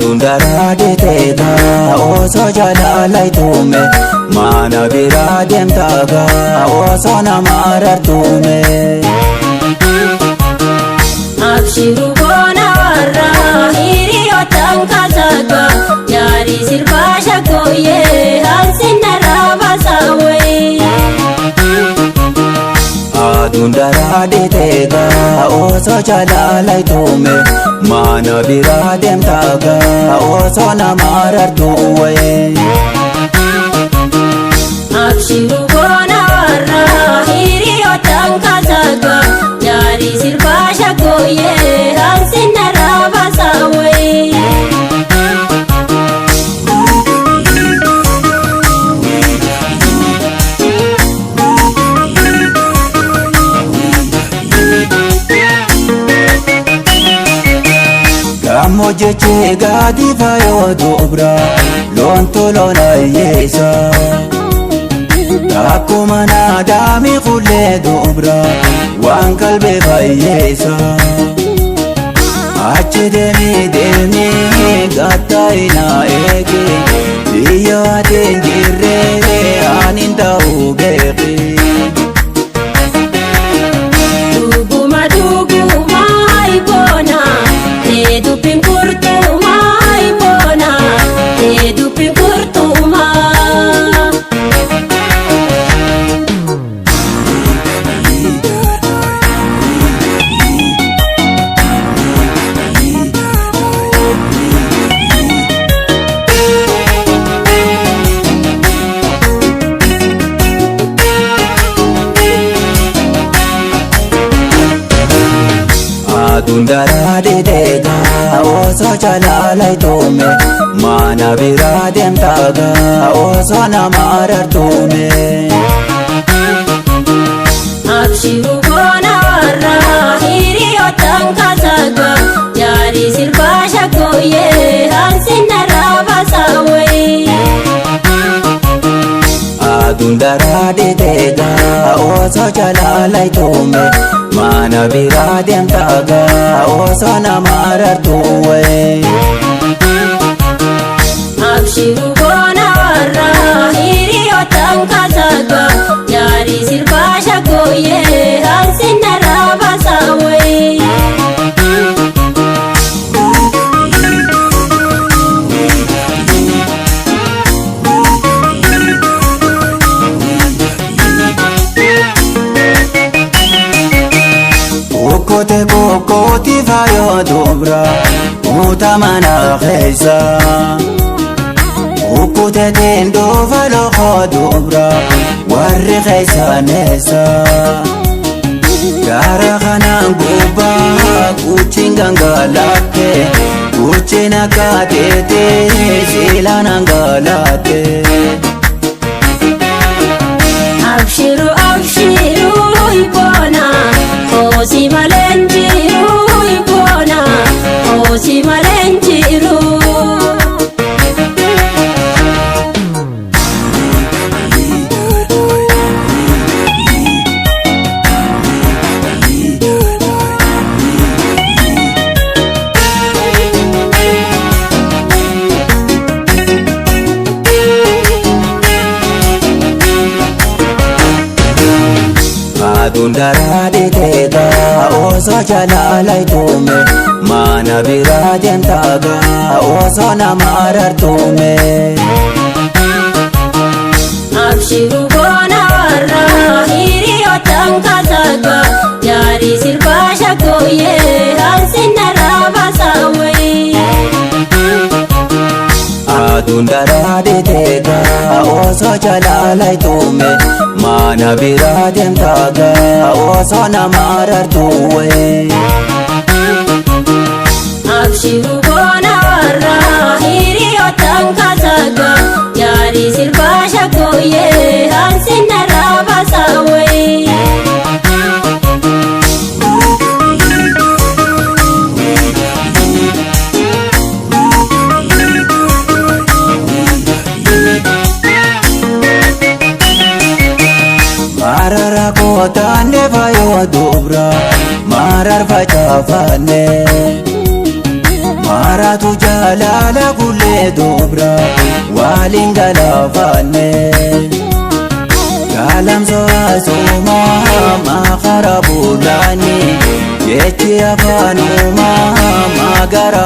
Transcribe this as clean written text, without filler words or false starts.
Aduun daraa deeteegaa osoo jaalala mana biraa deemtaagaa osoo nama arartume. Abshiru boona warraa hiriyoota nkaasaga yaarii sirbaa shakkooyee hansinarraa basaawee. Aduun daraa deeteegaa osoo jaalala mana biraa deemtaagaa osoo nama arartuwe. Abshiru boona warraa hiriyoota nkaasaga yaarii sirbaa shakkooyee hansinarraa basaawee. Gammoojjichi gadi faayoo dubra loontu loona hiyyeessa. Akkuma naadaami kullee dubra waan qalbee fayyeessa. Achi deemi deemi gattaa'ina eegi biyya ati hin jirre ani hin ta'u beeki. Dhuguma dhuguma iboona tee dubbiin kurtuuma iboona tee dubbiin kurtuuma. Aduun daraa deeteegaa osoo jaalala mana biraa deemtaagaa osoo nama arartume. Abshiru boona warraa hiriyoota nkaasaga yaarii sirbaa shakkooyee hansinarraa basaawee. Aduun daraa deeteegaa osoo jaalala mana biraa deemtaagaa osoo nama arartuwe. Abshiru boona warraa hiriyoota nkaasaga yaarii sirbaa shakkooyee hansinarraa basaawee. Okkotee kokkooti faayoo dubra kuta mana keessa. Okkotee teendoo loqoo dubra warri keessa neessa. Gaara kanaan gubbaa kuchiin gangalaatte kuchiin akka teetee siilaan angalaate. Abshiru abshiru iboona hoosii malee hin jiru iboona hoosii malee hin jiru. Aduun daraa deeteegaa osoo jaalala mana biraa deemtaagaa osoo nama arartume. Abshiru boona warraa hiriyoota nkaasaga yaarii sirbaa shakkooyee hansinarraa basaawee. Aduun daraa deeteegaa osoo jaalala mana biraa deemtaagaa osoo nama arartuwe. Abshiru boona warraa hiriyoota nkaasaga yaarii sirbaa shakkooyee hansinarraa basaawee. Marara kootaanne faayoo dubra marar facaafanne. Maratu jaalala. Jaalala kullee dubra waliin galaafanne. Gaalamsoo asumaa makara bulaani jechi afaanumaa magara.